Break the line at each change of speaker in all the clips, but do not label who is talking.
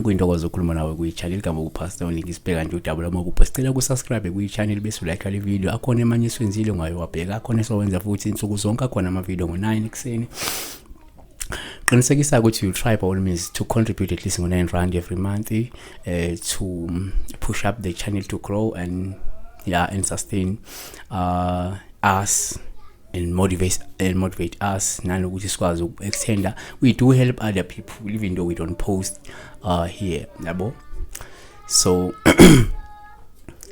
Kuyintokozo ukukhuluma nawe kwi-channel igama uPastor Oningi. Sibheka nje udaba lwamaphupho. Sicela ukusubscribe kwi-channel bese ulike le video. Akhona emanye eswenzile ungayowabheka, akhona esowenza futhi insuku zonke, akhona ama-video ngo-9 ekuseni. Qinisekisa ukuthi you try by all means to contribute at least ngo-R9 every month to push up the channel to grow and, yeah, and sustain us and motivate us, nanokuthi sikwazi uku-extenda. We do help other people even though we don't post here, yabo. So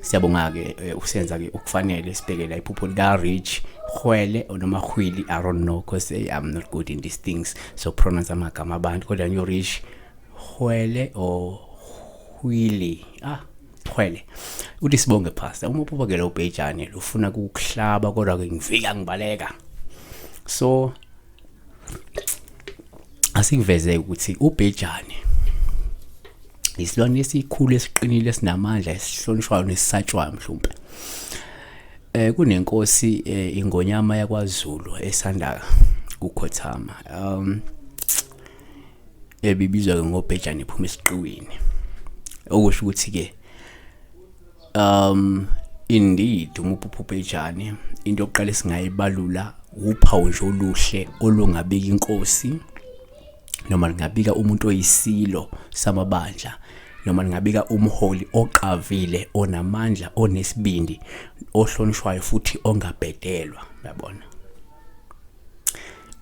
siyabonga ke usenza ke okufanele. Sibheke la iphupho lika Rich Hwele noma Hwili, I don't know, because I'm not good in these things, so pronounce amagama abantu, kodwa nje Rich Hwele or Hwili, ah, Hwele, uthi sibonge pastor, uma uphupha ke lo bhejane ufuna ukukuhlaba kodwa ke ngifika ngibaleka. So asikuveze ukuthi ubhejane isilwane esikhulu, esiqinile, esinamandla, esihlonishwayo nesisatshwayo. Mhlawumbe kunenkosi ingonyama yakwaZulu esanda kukhothama, ebibizwa ke ngobhejane iphuma esiqiwini, okusho ukuthi ke indeed uma uphupha ubhejane, into yokuqala esingayibalula uphawu nje oluhle olungabika inkosi noma lingabika umuntu oyisilo samabandla noma lingabika umholi oqavile, onamandla, onesibindi, ohlonishwayo futhi ongabhedelwa, uyabona.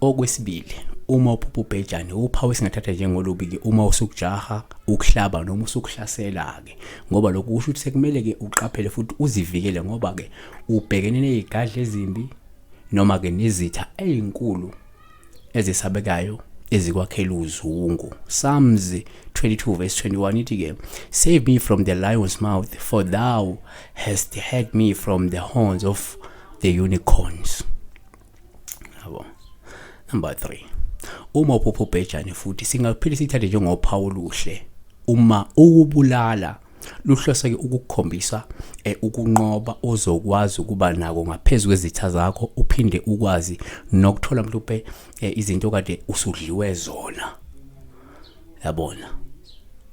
Okwesibili, uma uphupha ubhejane, uphawu esingathatha njengolubi ke uma usukujaha ukuhlaba noma usukuhlasela ke, ngoba lokhu kusho ukuthi sekumele ke uqaphele futhi uzivikele, ngoba ke ubhekene nezigadla ezimbi noma ke nezitha ezinkulu ezisabekayo ezikwakhela uzungu. Psalms 22 verse 21 ithi ke, "Save me from the lion's mouth, for thou hast had me from the horns of the unicorns," yabo. Number 3, uma uphupha ubhejane futhi singaphinde sithathe njengophawu oluhle uma ukubulala luhlose ke ukukukhombisa ukunqoba ozokwazi ukuba nako ngaphezulu kwezitha zakho, uphinde ukwazi nokuthola mhlawumbe izinto kade usudliwe zona, yabona,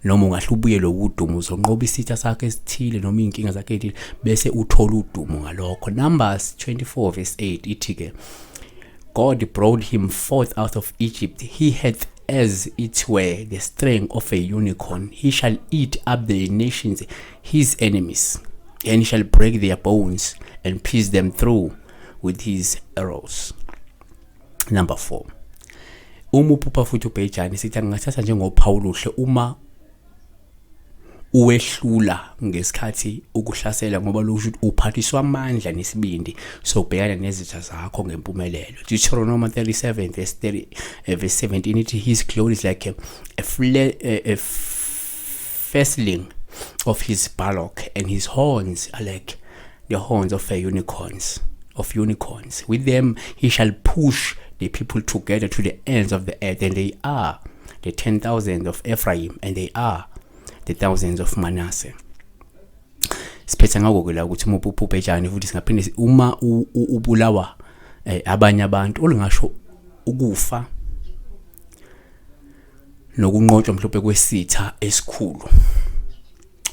noma ungahle ubuyele udumo, uzonqoba isitha sakhe esithile noma iy'nkinga zakhe ey'thile bese uthola udumo ngalokho. Numbers 24 verse 8 ithi ke, "God brought him forth out of Egypt. He hath as it were the strength of a unicorn. He shall eat up the nations, his enemies, and he shall break their bones and pierce them through with his arrows." Number 4, uma uphupha futhi ubhejane, sithi angathatha njengophawu oluhle uma uwehlula ngesikhathi ukuhlasela, ngoba lokusho ukuthi uphathiswa amandla nesibindi sokubhekana nezitha zakho ngempumelelo. Deuteronomy 37 verse 30, verse 17 ithi, "His glory is like a firstling of his bullock, and his horns are like the horns of a unicorns of unicorns. With them he shall push the people together to the ends of the earth, and they are the 10,000 of Ephraim, and they are the thousands of Manasseh." Siphetha ngakho ke la ukuthi uma uphupha ubhejane futhi singaphinde uma ubulawa abanye abantu, olingasho ukufa nokunqotshwa mhlawumbe kwesitha esikhulu,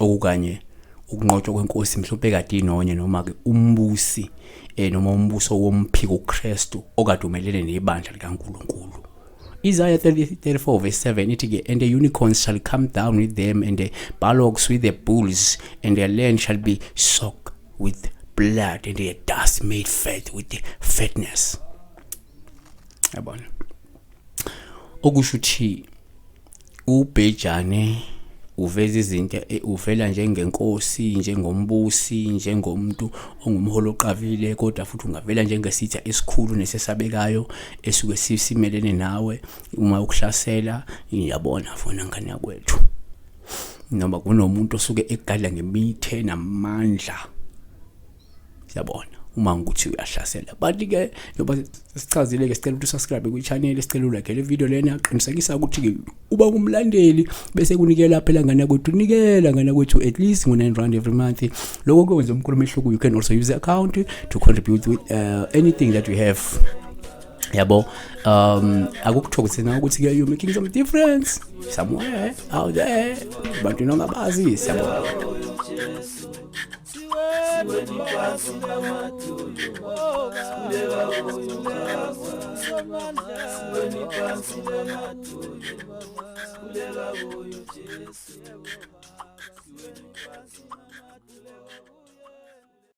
okukanye ukunqotshwa kwenkosi mhlawumbe kade inonye, noma ke umbusi noma umbuso womphiko uKristu okade umelene nebandla likaNkuluNkulu. Isaiah 30, 34 verse 7 ithi ke, "And the unicorns shall come down with them, and the bullocks with the bulls, and their land shall be soaked with blood, and their dust made fat with the fatness," yabona. Okusho ukuthi ubhejane uveza izinto, uvela njengenkosi, njengombusi, njengomuntu ongumholi oqavile, kodwa futhi ungavela njengesitha esikhulu nesesabekayo esuke simelene nawe uma ukuhlasela, iyabona fona ngane yakwethu, noma kunomuntu osuke egadla ngemithe namandla. Siyabona uma ngikuthi uyahlasela, but ke njengoba sichazile ke, sicela ukuthi usubscribe kwi-channel, sicela ulike le video lena, qinisekisa ukuthi ke uba ngumlandeli bese kunikela phela ngana kwethu, nikela ngana kwethu at least ngo-R9 every month. Lokho kwenza umkhulu umehluko. You can also use the account to contribute with anything that you have, yabo. Akukuthokozisa na ukuthi ke you're making some difference somewhere out there bantu nongabazi. Siyabona.
Siweni phansi namadolo, sikhuleka kuyo Baba. Siweni phansi namadolo, sikhuleka kuyo Jesu. Siweni phansi namadolo.